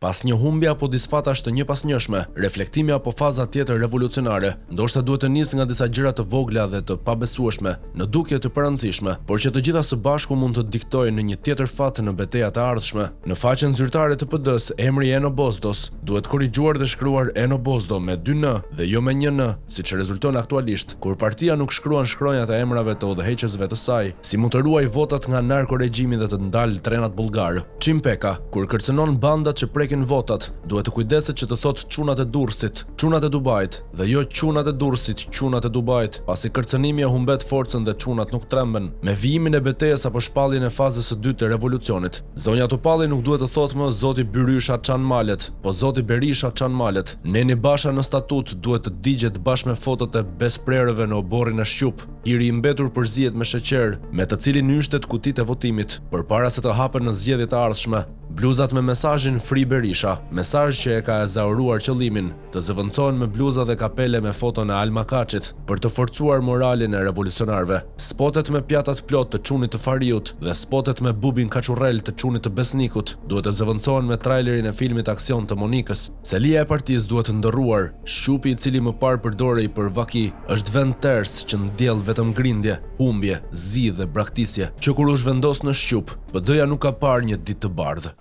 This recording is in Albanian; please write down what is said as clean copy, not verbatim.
Pas një humbje apo disfatash të njëpasnjëshme, reflektimi apo faza tjetër revolucionare, ndoshta duhet të nisë nga disa gjëra të vogla dhe të pabesueshme, në dukje të parëndësishme, por që të gjitha së bashku mund të diktojnë në një tjetër fat në betejat e ardhshme. Në faqen zyrtare të PD-së, emri i Eno Bozdos duhet korrigjuar dhe shkruar Eno Bozdo me dy N dhe jo me një N, siç rezulton aktualisht, kur partia nuk shkruan shkronjat e emrave të udhëheqësve të saj. Si mund të ruajë votat nga narkoregjimi dhe të ndalë trenat bullgarë? Çim Peka, kur kërcënon bandat që prekin votat, duhet të kujdeset që të thotë çunat e Durrësit, çunat e Dubait, dhe jo qunat e Durrësit, qunat e Dubait, pasi kërcënimi e humbet forcën dhe çunat nuk tremben. Me vijimin e betejës apo shpalljen e fazës së dytë të revolucionit, zonja Topalli nuk duhet të thotë më zoti Byrysha çan malet, po zoti Berisha çan malet. Neni Basha në statut duhet të digjet bashkë me fotot e besprerëve në oborrin e Shqup. Hiri i mbetur përzihet me sheqer, me të cilin yshtet kutitë e votimit, përpara se të hapen në zgjedhjet e ardhshme. Bluzat me mesazhin Free Berisha, mesazh që e ka ezauruar qëllimin, të zëvendësohen me bluza dhe kapele me foton e Alma Kaçit, për të forcuar moralin e revolucionarëve. Spotet me pjatat plot të çunit të Fariut dhe spotet me bubin kaçurrel të çunit të Besnikut, duhet të zëvendësohen me trailerin e filmit aksion të Monikës. Selia e partisë duhet ndërruar, Shqupi i cili më parë përdorej për vaki, është vend ters që ndjell vetëm grindje, humbje, zi dhe braktisje. Që kur u zhvendos në Shqup, PD-ja nuk ka parë një ditë të bardhë.